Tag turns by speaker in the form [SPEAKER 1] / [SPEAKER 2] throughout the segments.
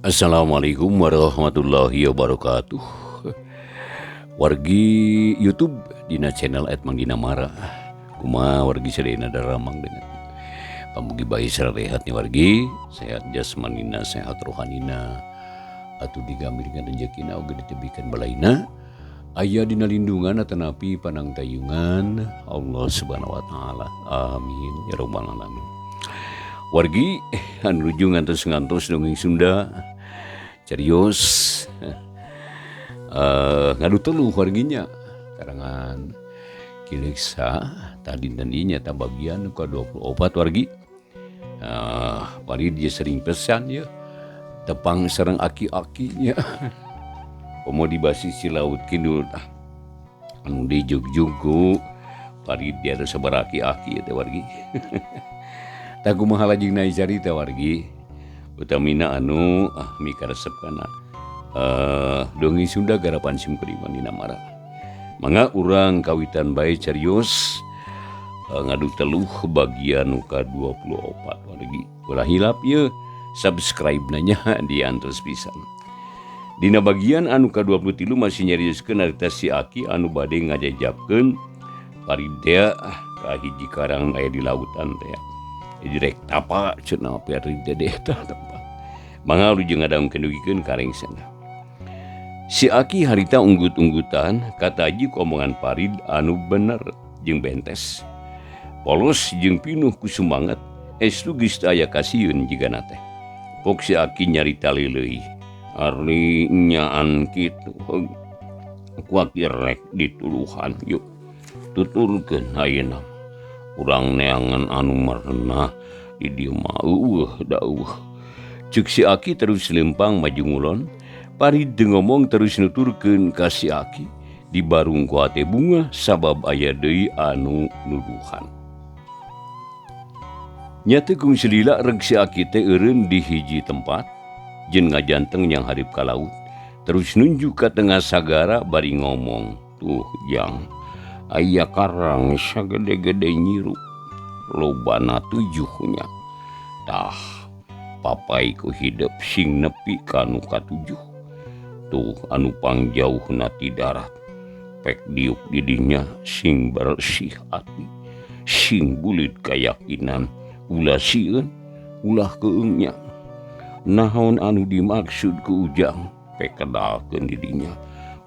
[SPEAKER 1] Assalamualaikum warahmatullahi wabarakatuh. Wargi YouTube dina channel @mangdinamara. Kumaha wargi sadayana daramang dengan pamugi bae sarehat nih wargi, sehat jasmanina, sehat rohanina, atuh digamirkeun rejekina oge ditebihkeun balaina. Aya dina lindungan atanapi panangtayungan Allah Subhanahu wa taala. Amin ya rabbal alamin. Wargi anu nuju ngantos-ngantos dongeng Sunda carios ngadu teluh warginya karangan Ki Leksa tadi tadinya ta bagian ke 24 wargi. Pari dia sering pesan ya tepang sareng aki-akinya komo di basis si laut kidul tah anu dijugjug ku pari dia ada sabar aki-aki teh wargi. Tah kumaha lajengna carita wargi utamina anu mikaresep kana dongeng Sunda garapan sim kuring Dina Mara. Mangga urang kawitan bae carios ngadu teluh bagian nu ka-24 wargi. Ulah hilap ieu subscribe nanya diantos pisan. Dina bagian anu ka-23 masih nyarioskeun harita si Aki anu bade ngajajabkeun paridea ka hiji karang aya di lautan teh. Direk tapa cenah Farid teh eta tempat. Mangga lujeng ngadangkeun dugikeun ka rengsena. Si Aki harita unggut-unggutan kataji ku omongan Farid anu bener jeung bentes. Polos jeung pinuh ku sumanget estu geus teu aya kasieun jigana teh. Pok si Aki nyarita leuleuih. Ari nyaan kitu heug. Ku Aki rek dituluhan yuk. Tuturkeun ayeuna. Urang neangan anu merenah di dieu mah eueuh da eueuh. Ceuk si Aki terus lempang maju ngulon. Farid teu ngomong terus nuturkeun ka si Aki. Di barung ku hate bunga sabab aya deui anu nuduhan. Nya teu kungsi lila reg si Aki teh eureun di hiji tempat jeung ngajanteng yang hareup ka laut. Terus nunjuk ka tengah sagara bari ngomong, "Tuh jang, aya karang sagede-gede nyiru lobana tujuhnya. Tah papai ku hidep sing nepi ka nu katujuh. Tuh anu pangjauhna ti darat. Pek diuk didinya sing bersih ati, sing buleud kayakinan, ulah sieun, ulah keungnya. Naon anu dimaksud ku ujang pek kedalkeun didinya.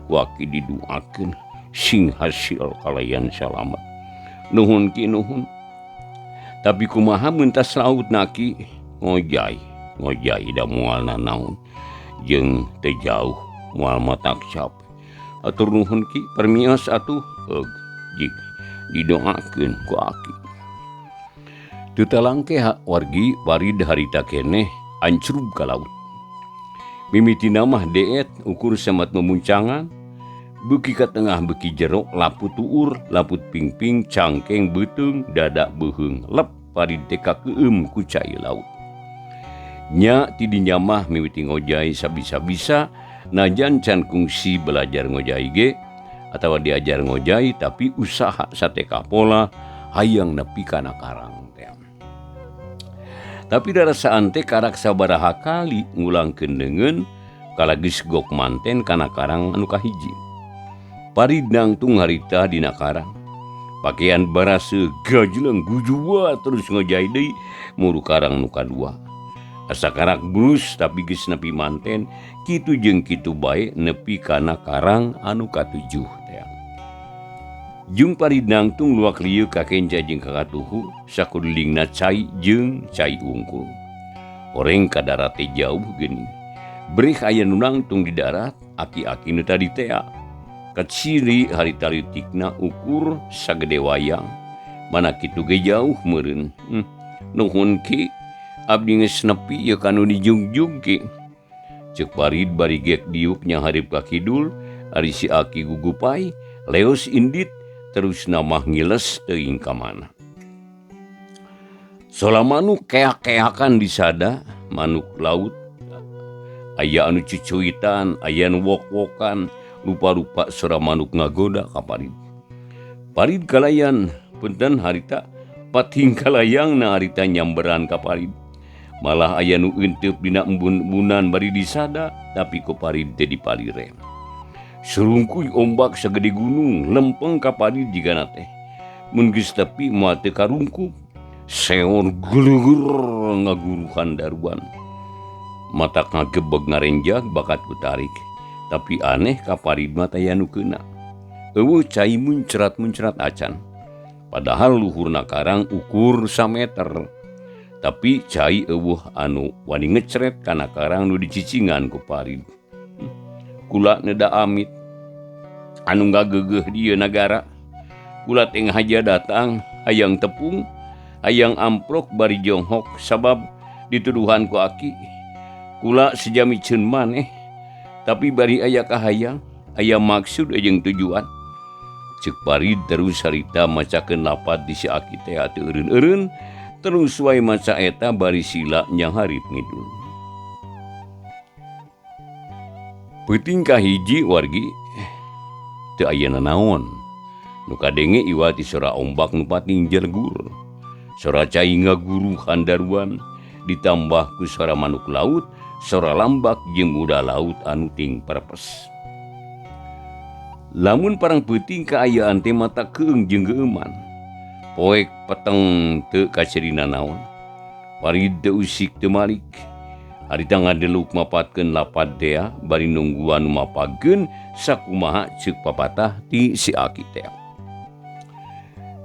[SPEAKER 1] Ku Aki diduakeun sing hasil kalayan salamet. Nuhun ki nuhun. Tapi kumaha mun tas laut naki ngojay, ngojay da moal nanaon jeung teu jauh moal matak capek. Atur nuhun ki permios atuh heug jig didoakeun ku Aki. Teu talangke wargi Farid harita keneh ancrub ka laut. Mimitina mah deet ukur samat memuncangan. Beuki ka tengah beuki jero laput tuur, laput pingping, cangkeng beuteung, dada beuheung, lep Farid teh kakeueum ku cai laut. Nya ti dinya mah mimiti ngojay sabisa-bisa, najan can kungsi belajar ngojay ge atawa diajar ngojay tapi usaha sateka pola hayang nepi kana karang teh. Tapi darasaan teh karak sabaraha kali ngulangkeun deungeun kalagis gok manten kana karang anu kahiji. Farid nangtung harita dina karang. Pakaian baraseuh gajleng gujua terus ngojay deui muru karang nu kadua. Asa karak brus tapi geus nepi manten kitu jeung kitu bae nepi kana karang anu katujuh teh. Jeung Farid nangtung luak lieu ka kenca jeung ka katuhu sakulilingna cai jeung cai unggul. Oreng ka darat teh jauh geuning. Breh aya nu nangtung di darat aki-aki nu tadi tea. Kaciri harita leutikna ukur sagede wayang. Mana kitu ge jauh meureun. Nuhun ki abdi geus nepi ieu ka nu dijugjug ki. Ceuk Farid bari gek diuk nya hareup ka kidul, ari si Aki gugupai, leos indit terus namah ngiles teuing ka mana. Sola manuk keak-keakan disada, manuk laut. Aya anu cucuitan, aya anu wok-wokan, rupa-rupa sora manuk ngagoda ka Farid. Farid kalayan, punten harita pating kalayang na harita nyamberan ka Farid. Malah aya nu euteup dina embun-embunan bari disada tapi ku Parid teh dipalire. Surungkuy ombak sagede gunung lempeng ka Parid jigana teh. Mun geus tepi moal teu karungkup. Seor geleger ngaguruhan daruan. Matak ngagebeg ngarenjag bakat ku tarik. Tapi aneh ka Parid mah taya nu keuna. Eueuh cai muncrat-muncrat acan. Padahal luhurna karang ukur sameter. Tapi cai eueuh anu wani ngecret kana karang nu dicicingan ku Parid. Kula neda amit anu ngageugeuh di ieu nagara. Kula teh ngahaja datang hayang tepung, hayang amprok bari jonghok sabab dituduhan ku aki. Kula sejami ceun maneh, tapi bari aya kahayang, aya maksud jeung tujuan. Ceuk Parid terus harita macakeun lapad di si aki teh teu eureun-eureun, terus wae maca eta bari sila nyangharip ngidul. Peuting kahiji wargi teu aya nanaon. Nu kadenge iwal ti sora ombak nu pating jelegur. Sora cai ngaguruhan daruan ditambah ku sora manuk laut, sora lambak jeung muda laut anu ting perpes. Lamun parang peuting kaayaan teh mata keung jeung geueuman. Poek peteng teu kacirina naon. Parid teu usik teu malik. Harita ngadeluk mapatkeun lapad tea bari nungguan nu mapageun sakumaha ceuk papatah ti si aki tea.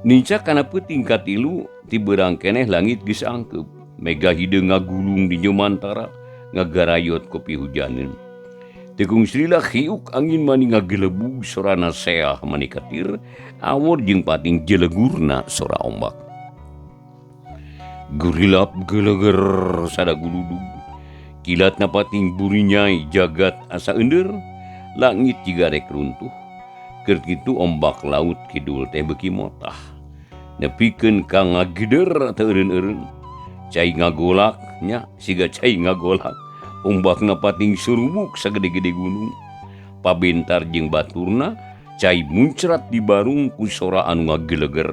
[SPEAKER 1] Nincak kana peuting katilu ti beurang keneh langit geus angkeup. Mega hideung ngagulung di Jomantara ngagarayot kopi hujaneun. Tekung silila hiuk angin mani ngagelebug sorana seah mani katir awor jeung pating jelegurna sora ombak. Gurilap geleger sada guludug. Kilatna pating burinyai jagat asa eundeur, langit jiga rek runtuh. Keur kitu ombak laut kidul teh beuki motah. Nepikeun ka ngageder teu eureun-eureun. Cai ngagolak nya siga cai ngagolak. Ombakna pating surubuk sagede-gede gunung. Pabentar jeung baturna cai muncrat di barung ku sora anu ngageleger.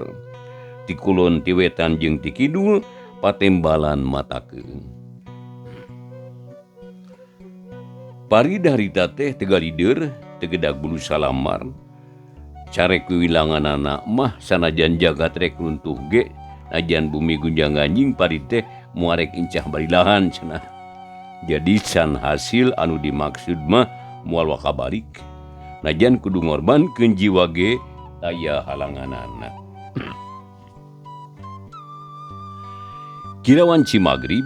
[SPEAKER 1] Ti kulon ti wetan jeung ti kidul patembalan matakeun. Parid harita teh tegalider tegedag bulu salamar. Carek wiwilanganana mah sanajan jagat rek runtuh ge najan bumi gunjang ganjing Parid teh muarek incah barilahan cenah. Jadi can hasil anu dimaksud mah moal wakabalik. Najan kudu ngorbankeun jiwa ge aya halanganana. Kira wanci magrib,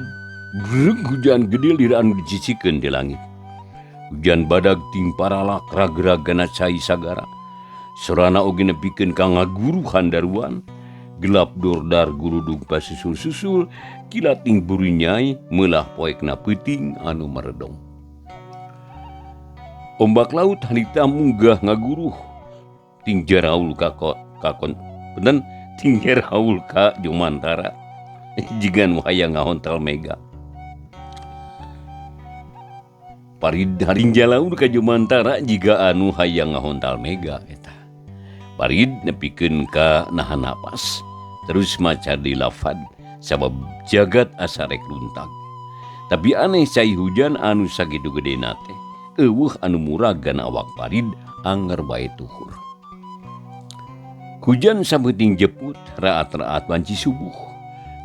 [SPEAKER 1] greg hujan gede lir anu dicicikeun di langit. Hujan badag ting paralak ragragana cai sagara. Sorana oge nepikeun ka ngaguruhan daruan. Gelap dordar gurudug pasusul-susul, kilat ting burinyai meulah poekna peuting anu meredong. Ombak laut harita munggah ngaguruh ting jaraul ka kakon benten ting jaraul ka Jomantara. Jigan hayang ngahontal mega. Parid haringja laut ka Jomantara jiga anu hayang ngahontal mega eta. Parid nepikeun ka nahan napas. Terus maca di lafad sabab jagat asa rek runtag. Tapi aneh cai hujan anu sakitu gedena teh. Eueuh anu muragan awak Parid anger bae tuhur. Hujan sabeuting jeput raat-raat wanci subuh.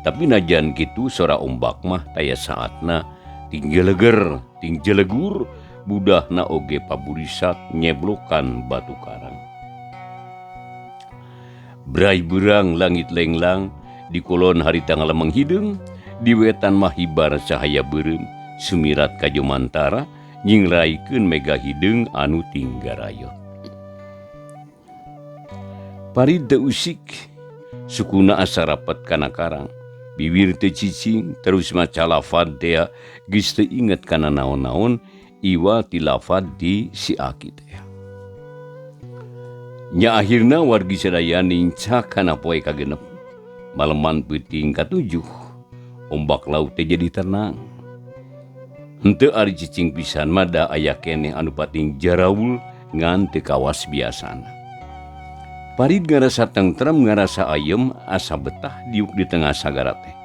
[SPEAKER 1] Tapi najan kitu sora ombak mah taya saatna ting jeleger, ting jelegur, budahna oge paburisak nyeblokan batu karang. Brai berang langit lenglang, di kulon harita ngalemeng hideung, di wetan mah hibar cahaya beureum, sumirat ka Jomantara nyingraikeun mega hideung anu tinggarayo. Parid teu usik, sukuna asa rapet kana karang. Bibir teu cicing, terus maca lafad tea, geus teu inget kana naon-naon, iwa ti lafad di si aki teh. Nya akhirna wargi sadaya nincak kana poe kagenep. Maleman peuting katujuh, ombak laut teh jadi tenang. Henteu ari cicing pisan mah da aya keneh anu pating jaraul ngan teu kawas biasana. Parid ngarasa tentrem, ngarasa ayem, asa betah diuk di tengah sagara teh.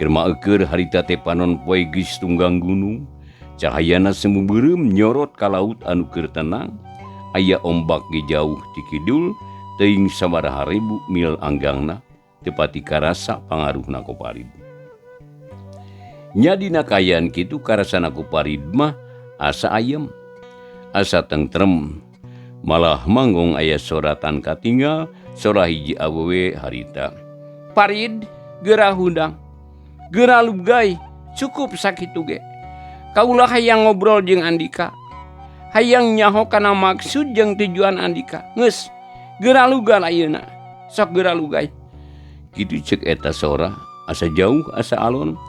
[SPEAKER 1] Keur maeukeun harita teh panon poe geus tunggang gunung, cahayana semu beureum nyorot ka laut anu keur tenang, aya ombak ge jauh ti kidul teuing sabaraha ribu mil anggangna teu pati karasa pangaruhna ku Parid. Nya dina kaayaan kitu karasana ku Parid mah asa ayem, asa tentrem, malah manggong aya soratan katinggal sora hiji awewe harita. Parid geura hundang, geura lugay, cukup sakitu ge. Kaula hayang ngobrol jeung Andika, hayang nyaho kana maksud jeung tujuan Andika. Geus, geura lugal ayeuna, sok geura lugay. Kitu ceuk eta sora, asa jauh asa alon,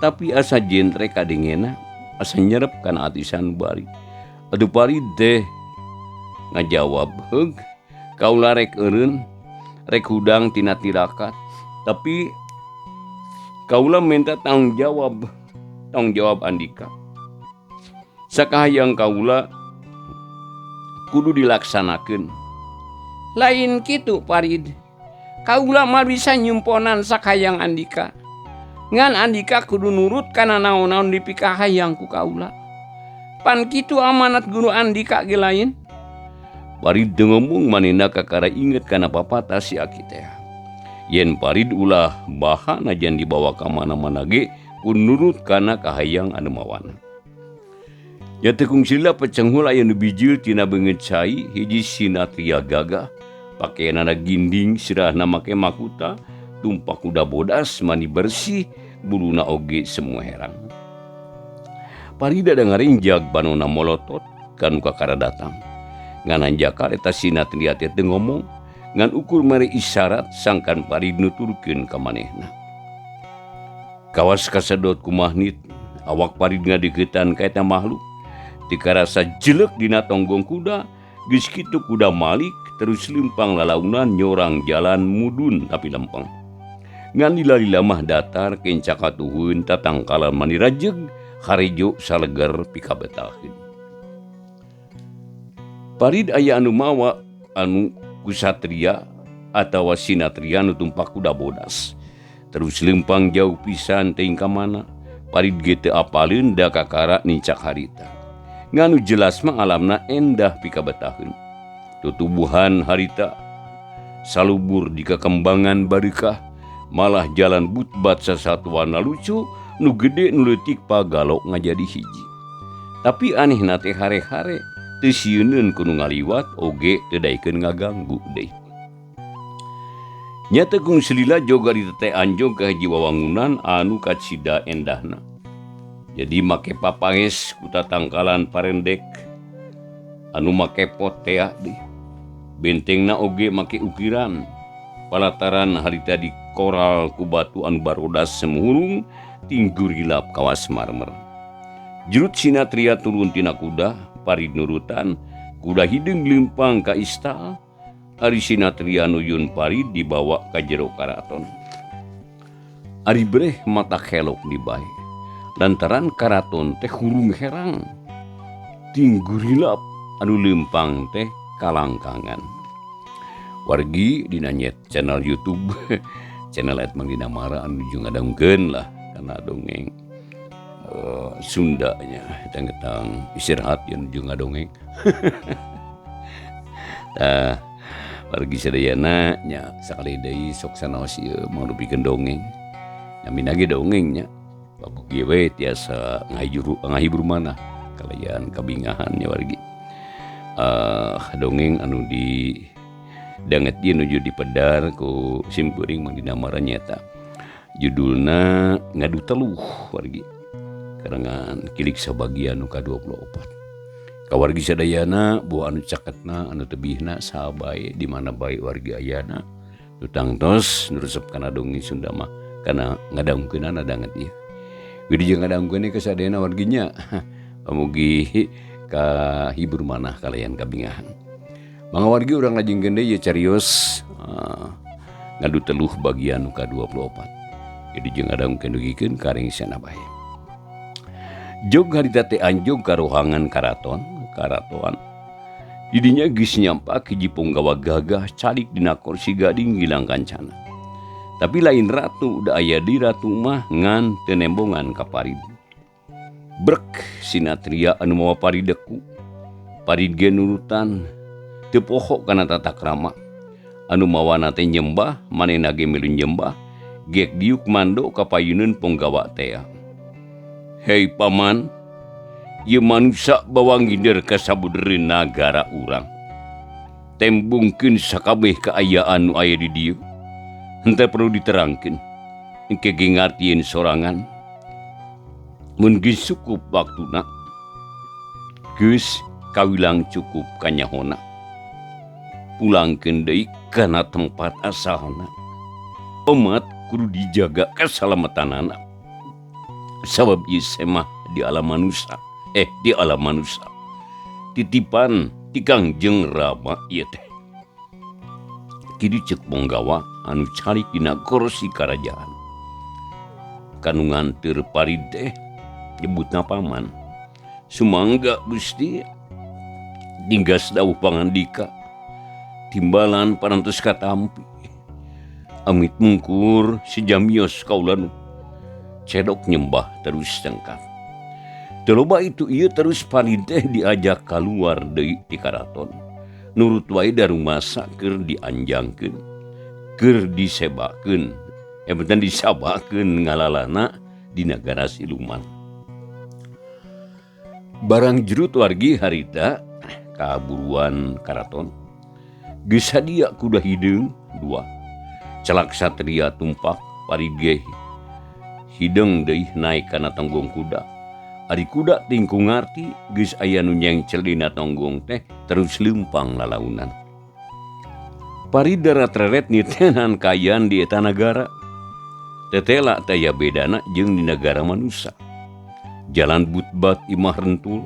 [SPEAKER 1] tapi asa jentre kadengena, asa nyerep kana ati sanubari. Aduh Parid teh ngajawab, heug, kaula rek eureun, rek hudang tina tirakat, tapi kaula minta tanggung jawab, tanggung jawab Andika. Sakahayang kaula kudu dilaksanakeun. Lain kitu Parid, kaula mah bisa nyumponan sakahayang Andika. Ngan Andika kudu nurut kana naon-naon dipikahayang ku kaula. Pan kitu amanat guru Andika ge lain. Parid teu ngomong manehna kakara inget kana papatah si aki teh. Yen Parid ulah baha najan dibawa ka mana-mana ge kudu nurut kana kahayang anu mawana. Nya teu kungsilna pecenghul aya nu bijil tina beungeut cai hiji sinatria gagah, pakeanana ginding sirahna make makuta, tumpak kuda bodas mani bersih, buluna oge semua herang. Parida da ngarinjag banona molotot kanu kakara datang. Ngan hanjakal eta sinatria teh teu ngomong, ngan ukur mere isyarat sangkan Parid nuturkeun ka manehna. Kawas kasedot ku mahnit, awak Parid ngadeuketan ka eta makhluk. Teu karasa jelek dina tonggong kuda, geus kitu kuda malik terus leumpang lalaunan nyorang jalan mudun tapi lempeng. Ngan lila-lila mah datar kenca katuhun tatangkalan mani rajeg harejo saleger pikabetaheun. Parid aya anu mawa anu kusatria atawa sinatria nu tumpak kuda bodas. Terus leumpang jauh pisan teuing ka mana, Parid ge teu apaleun da kakara nincak harita. Nganu jelas mah alamna endah pikabetaheun. Tutubuhan harita salubur di kekembangan bareuka, malah jalan butbat sasatuana lucu, nu gede nu leutik pagalok ngajadi hiji. Tapi anehna teh hare-hare teu sieuneun ku nu ngaliwat oge teu daekeun ngaganggu deui. Nya teu kungsilila joga ditete anjog ka hiji wawangunan anu kacida endahna. Jadi make papanges ku tatangkalan parendek anu make pot tea deui. Bentengna oge make ukiran. Palataran harita di koral ku batu anu barodas semuhurung tinggurilap kawas marmer. Jurut sinatria turun tina kuda, Parid nurutan, kuda hideung leumpang ka istal. Ari sinatria nuyun Parid dibawa ka jero karaton. Ari breh mata kelok dibae. Lantaran karaton teh hurung herang, tinggurilap anu leumpang teh kalangkangan. Wargi dina nyet channel YouTube, channel et Mang Dina Mara anu nuju ngadongkeun lah kana dongeng Sundanya, tentang istirahat yang nuju ngadongeng. Tah, wargi sadayana nya sakali deui sok sanaos ieu mangrupikeun dongeng. Namina ge dongeng nya. Pamugi we tiasa ngahibur manah kalayan kabingahan nya wargi. Dongeng anu di danget ieu nuju dipedar ku simkuring Mang Dina Mara nyaeta judulna Ngadu Teluh wargi. Karangan kilik sabagian nu ka-24. Kawargi sadayana buah anu caketna anu tebihna saha bae di mana bae wargi ayana nu tangtos nu resep kana dongeng Sunda mah kana ngadangkeunana danget ieu. Wilujeng ngadangkeun ka sadayana warginya. Pamugi kahibur manah kalayan kabingahan. Mangga wargi urang lajengkeun deui ieu carios Ngadu Teluh bagian nu ka-24. Jadi jeung ngadangkeun dugikeun ka rengsana bae. Jog harita teh anjog ka rohangan karaton, karatoan. Didinya geus nyampak hiji punggawa gagah calik dina kursi gading gilang kancana. Tapi lain ratu da aya di ratu mah ngan teu nembongan ka Parid. Brek sinatria anu mawa Parid deku. Parid ge nurutan teu poho kana tata krama. Anu mawana teh nyembah, manehna ge milu nyembah, gek diuk mando ka payuneun ponggawa tea. Hei paman, ieu manusa bawa ngider ka sabudereun nagara urang. Tembungkeun sakabeh kaayaan nu aya di dieu. Henteu perlu diterangkeun. Engke ge ngartieun sorangan. Mun geus cukup waktuna, geus kawilang cukup kanyahona. Pulangkeun deui kana tempat asalna. Omat kudu dijaga kesalamatanana. Sabab ieu semah di alam manusa, di alam manusa. Titipan ti Kangjeng Rama ieu teh. Kitu ceuk ponggawa anu calik dina kursi karajaan. Kanu nganteur Parid teh nyebutna paman. Sumangga Gusti dinggas dawuh pangandika. Timbalan parantos katampi. Amit mungkur sejamios kaula nu cedok nyembah terus tengkar. Teu loba itu ieu terus Parid teh diajak kaluar deui ti karaton. Nurut wae darumasa keur dianjangkeun, keur disebakeun, benten disabakeun ngalalana di nagara siluman. Barang jurut wargi harita kaburuan karaton. Geus sadia kuda hideung dua. Celak satria tumpak Parid ge hideung deui naik kana tonggong kuda. Ari kuda tingku ngarti geus aya nu nyengcel dina tonggong teh terus leumpang lalaunan. Parid darat reret nitenan kaayaan di eta nagara. Tetela teh aya bedana jeung di nagara manusa. Jalan butbat imah rentul,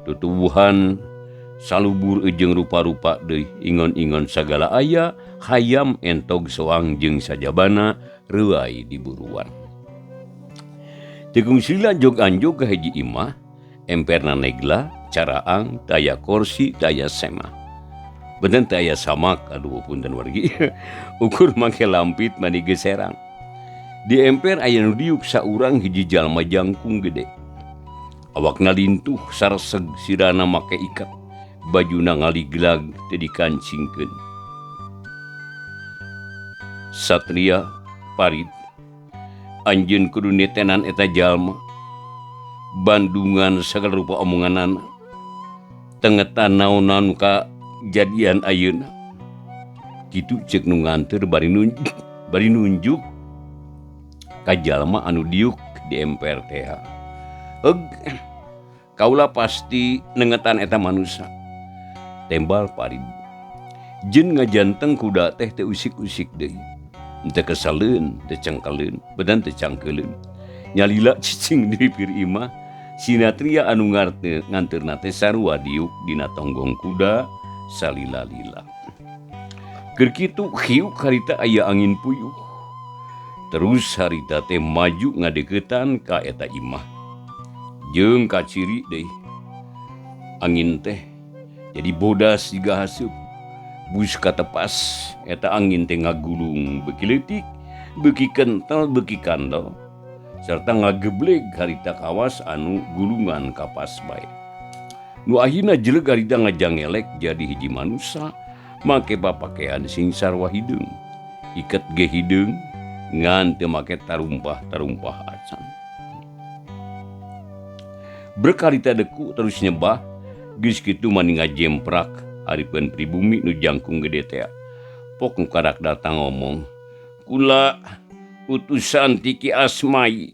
[SPEAKER 1] tutuwuhan salubur jeung rupa-rupa deui, ingon-ingon sagala aya, hayam entog soang jeung sajabana reuai di buruan. Tekung sila jog anjog ka hiji imah, emperna negla, caraang, taya kursi, taya semah. Benten taya samak, aduh punten wargi. Ukur make lampit mani geus serang. Di emper aya nu diuk saurang hiji jalma jangkung gede. Awakna lintuh sareseg sirana make ikat, bajuna ngaliglag teu dikancingkeun. Satria Parid anjeun kudu nitenan eta jalma. Bandungan sagala rupa omonganana. Tengetan naonan ka jadian ayeuna. Kitu ceuk nu nganteur bari nunjuk ka jalma anu diuk di emper teh. Eug, kaula pasti nengetan eta manusa. Tembal Parid. Jeung ngajanteng kuda teh teu usik-usik deui. Teu kesaleun, teu cengkeleun, badan teu cangkeleun. Nyalila cicing di bibir imah, sinatria anu nganteurna teh sarua diuk dina tonggong kuda salila-lila. Keur kitu hiuk harita aya angin puyuh. Terus harita teh maju ngadeukeutan ka eta imah. Jeung kaciri deui. Angin teh jadi bodas jiga haseup. Bus katepas eta angin teh ngagulung beuki leutik, beuki kental, beuki kandel, serta ngagebleg harita kawas anu gulungan kapas bae. Nu akhirna jeleug harita ngajangelek jadi hiji manusa make papakean sing sarua hideung. Iket ge hideung ngan teu make tarumpah-tarumpah acan. Brek harita deku terus nyebah, geus kitu mani ngajemprak hareupeun pribumi nu jangkung gede tea. Pok nu karak datang ngomong, kula utusan ti Ki Asmai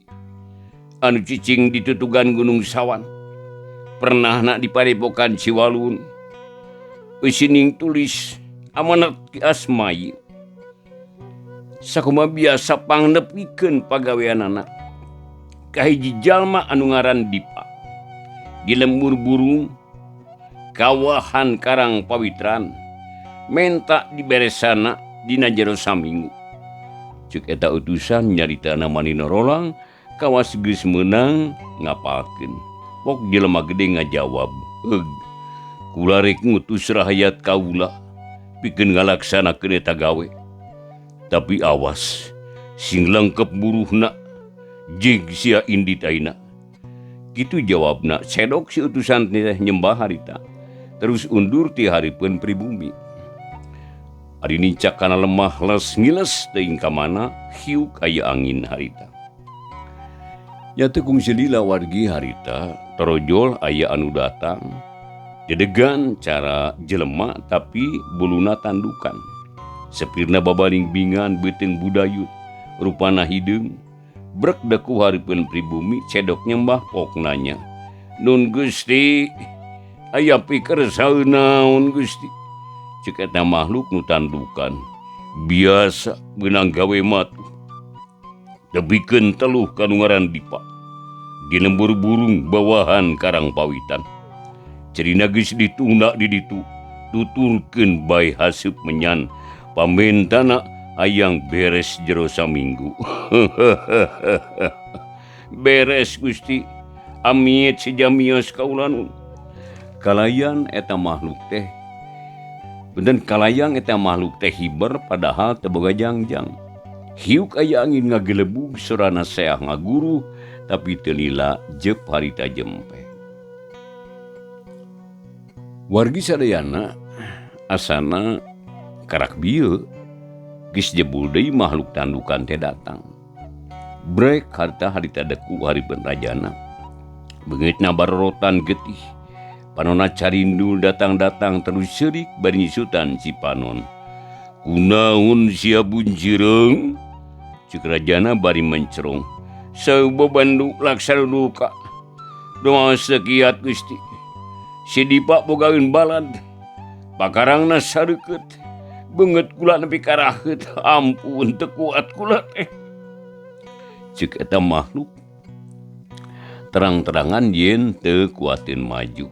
[SPEAKER 1] anu cicing di tutugan Gunung Sawan. Pernah nak di padepokan Ciwalun. Eusining tulis amanat Ki Asmai. Sakumaha biasa pangnepikeun pagaweanana ka hiji jalma anu ngaran Dipa. Di lembur burung kawahan Karang Pawitran menta diberesana dina jero saminggu. Ceuk eta utusan nyaritana manina rolang kawas geus meunang ngapalkeun. Pok jelema gede ngajawab, heug, kula rek ngutus rahayat kaula pikeun ngalaksanakeun eta gawe. Tapi awas, Sing lengkep buruhna jeung sia indit ayeuna. Kitu jawabna cedok si utusan teh nyembah harita. Terus undur ti hareupeun pribumi. Ari nincak kana lemah les ngiles teuing ka mana hiuk aya angin harita. Nya teu kungsi lila wargi harita torojol aya anu datang. Dedegan cara jelema tapi buluna tandukan. Sepirna babaring bingan beuteung budayut, rupana hideung. Brek deku hareupeun pribumi cedok nyembah pok nanya. Nun Gusti, aya piker naon Gusti? Ceuk eta makhluk nu tandukan. Biasa beunang gawe matuh. Tebikeun teluh ka nu ngaran Dipa. Di lembur burung bawahan karang pawitan. Cerina geus ditunda di ditu, tuturkeun bae haseup menyan pamentana hayang beres jero saminggu. Beres Gusti, amit sejamios kaulanun. Kalayan eta makhluk teh. Benten kalayang eta makhluk teh hiber padahal teu boga jangjang. Hiuk aya angin ngagelebug sorana seah ngaguru tapi teu lila jep harita jempe. Wargi sadayana asana karak bieu geus jebul deui makhluk tandukan teh datang. Brek harta harita deku hareupeun rajana. Beungeutna barorotan getih. Panona carindul datang-datang terus seurik bari nyusutan si panon. Kunaon sia bunjireung? Ceuk rajana bari mencerong. Saubobandu laksana duka. Doa sekiat Gusti. Si Dipa bogaeun balad. Pakarangna sareukeut. Beungeut kula nepi ka raheut. Ampun teu kuat kula teh. Ceuk eta makhluk terang-terangan yen teu kuateun maju.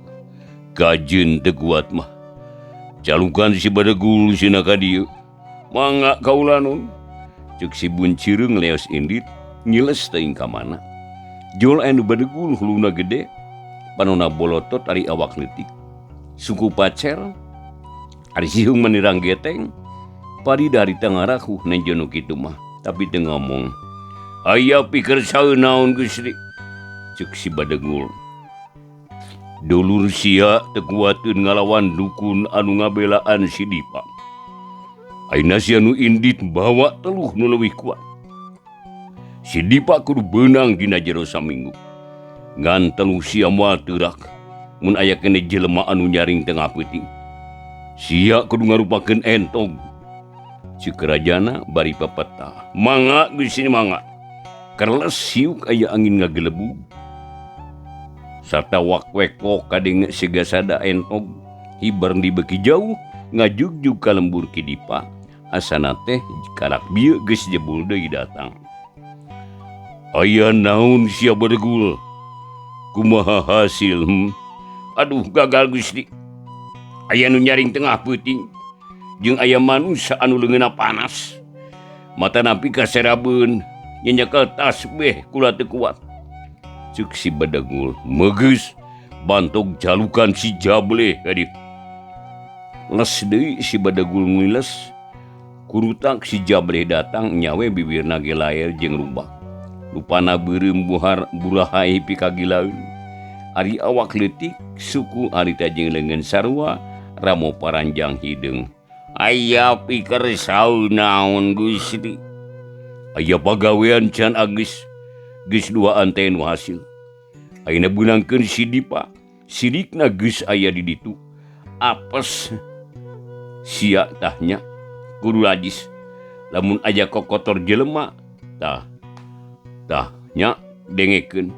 [SPEAKER 1] Kajeun teu kuat mah. Calukan si Badegul sina ka dieu. Mangga kaula nun. Ceuk si Buncireung leos indit ngiles teuing ka mana. Jol anu Badegul huluna gede, panona bolotot ari awak leutik. Suku pacer, ari siheung menirang geteng, pari dari tangarakuh nejo nu kitu mah, tapi teu ngomong. Aya pikir saeun naon Gusti? Ceuk si Badegul. Dulur sia teu kuateun ngalawan dukun anu ngabelaan si Dipa. Ayeuna sia nu indit bawa teluh nu leuwih kuat. Si Dipa kudu beunang dina jero saminggu. Ngan teluh sia moal teurak mun aya keneh jelema anu nyaring tengah peuting. Sia kudu ngarupakeun entog. Ceuk rajana bari pepeta. Mangga Gusti mangga. Kerles siuk aya angin ngagelebug. Sarta wakwekok kadenge sigasada entog hiber di beki jauh ngajugjug ka lembur Ki Dipa. Asana teh karak bieu geus jebul deui datang. Aya naon sia Badegul? Kumaha hasil? Aduh gagal Gusti. Aya nu nyaring tengah peuting jeung aya manusa anu leungeunna panas. Mata napi kaserabeun nyenyekel tasbih kula teu kuat. Ceuk si Badegul megeus bantog jalukan si Jableh ka dieu. Les deui si Badegul ngiles kurutak si Jableh datang nyawe bibirna ge laer jeung rubah. Rupana beureum buhar burahai pikagilaeun. Ari awak leutik suku harita jeung leungeun sarua ramo paranjang hideung. Aya piker saeun naon Gusti? Aya pagawean can agis. Geus duaan teh nu hasil. Ayeuna beunangkeun si Dipa, sirikna geus aya di ditu. Apes sia tahnya kudu lajis. Lamun aya kokotor jelema tah tah nya dengekeun.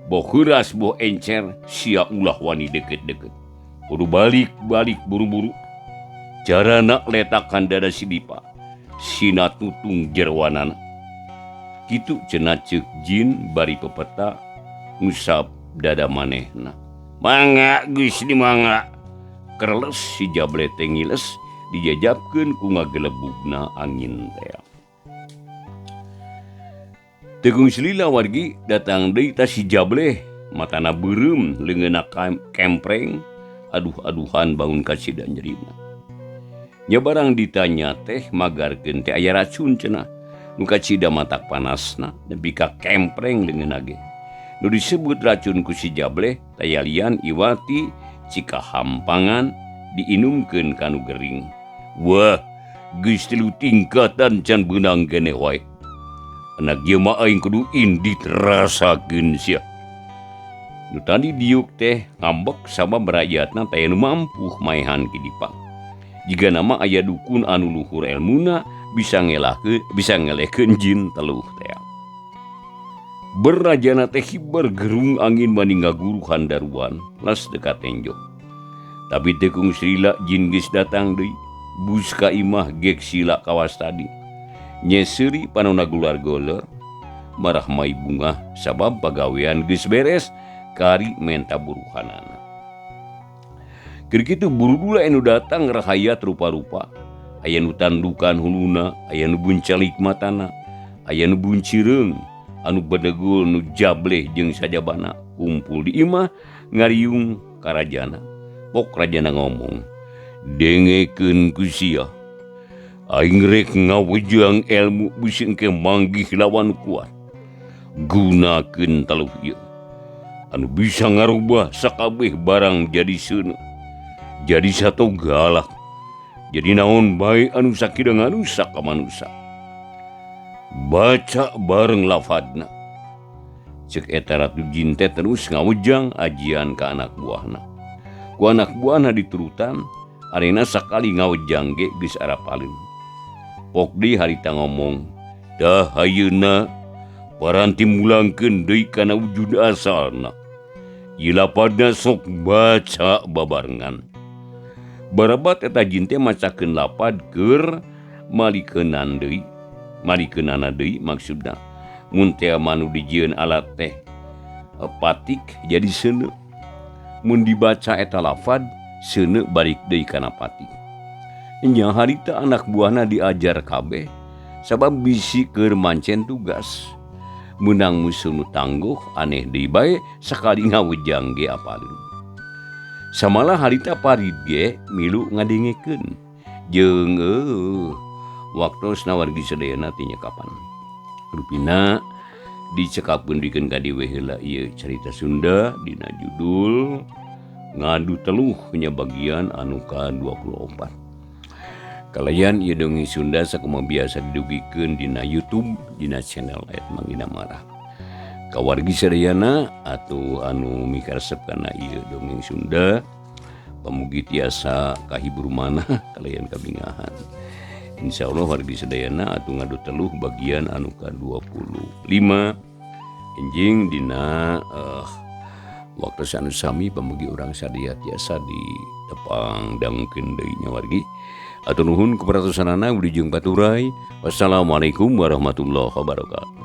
[SPEAKER 1] Boh heuras boh encer sia ulah wani deket-deket. Kudu balik-balik buru-buru. Carana letakan dada si Dipa. Sina tutung jerwanana. Kitu cenah ceuk jin bari pepeta ngusap dada manehna. Mangga Gusti mangga. Kerles si Jable teh ngiles dijajabkeun ku ngagelebugna angin teh. Tegung selila wargi datang deui ta si Jable matana beureum leungeunna kempreng aduh-aduhan bangun kasida nyerina. Nya barang ditanya teh magarkeun teh aya racun cenah. Nu kacida matak panasna nepi ka kempreng leungeunna ge. Nu disebut racun ku si Jableh tayalian iwati cikahampangan diinumkeun ka nu gering. Wah, geus tilu tingkatan can beunang keneh wae. Anak ieu mah aing kudu indit rasakeun sia. Nu tadi diuk teh ngambek sabab rakyatna teh nu mampuh maehan Ki Dipa. Jigana mah aya dukun anu luhur elmuna bisa ngelahkeun bisa ngelehkeun jin teluh teh. Berajana teh hibar gerung angin bani ngaguruhan daruan las dekat tenjo. Tapi tekung Srila jin geus datang deui. Bus ka imah gek sila kawas tadi. Nyeseuri panona gular goler marah mai bungah sabab pagawean geus beres kari menta buruhanana. Keur kitu burudula anu datang rahayat rupa-rupa. Aya nu tandukan huluna, aya nu buncalik matana, aya nu buncireung, anu bedegul nu jableh jeung sajabana kumpul di imah ngariung ka rajana. Pok rajana ngomong, dengekeun ku sia. Aing rek ngawejang ilmu bisi engke manggih lawan kuat. Gunakeun taluh ieu. Anu bisa ngarubah sakabeh barang jadi seuneu. Jadi satu galak. Jadi naon bae anu sakida ngarusak ka manusa. Baca bareng lafadna. Cek eta ratu jin teh terus ngawejang ajian ka anak buahna. Ku anak buahna diturutan, arena sakali ngawejang ge geus arapaleun. Pok deui harita ngomong, dah ayeuna paranti mulangkeun deui kana wujud asalna. Ieu lapadna sok baca babarengan. Barabat eta jin teh macakeun lapad keur malikeunana deui. Malikeunana deui maksudna. Mun teh manu dijieun alat teh patik jadi seuneu. Mun dibaca eta lafad seuneu balik deui kana patik. Nya harita anak buahna diajar kabeh sabab bisi keur mancen tugas. Meunang musuh nu tangguh aneh deui bae sakali ngawejang ge apaleun. Samalah harita Parid ge milu ngadengekeun. Jeung waktosna wargi sadayana teh nya kapan. Rupina dicekapkeun dikeun ka dieu we heula ieu carita Sunda dina judul Ngadu Teluh nya bagian anu ka-24. Kalayan ieu dongeng Sunda sakumaha biasa didugikeun dina YouTube dina channel Ayat Mangina Marah. Kawargi sadayana atuh anu mikaresep kana ieu dongeng Sunda pamugi tiasa kahibur manah kalayan kabingahan. Insyaallah wargi sadayana atuh ngadu teluh bagian anu ka-25 enjing dina waktu anu sami pamugi urang sadaya tiasa ditepang dangukeun deui nya wargi. Atur nuhun keperhatosanana wilujeng paturay. Wassalamualaikum warahmatullahi wabarakatuh.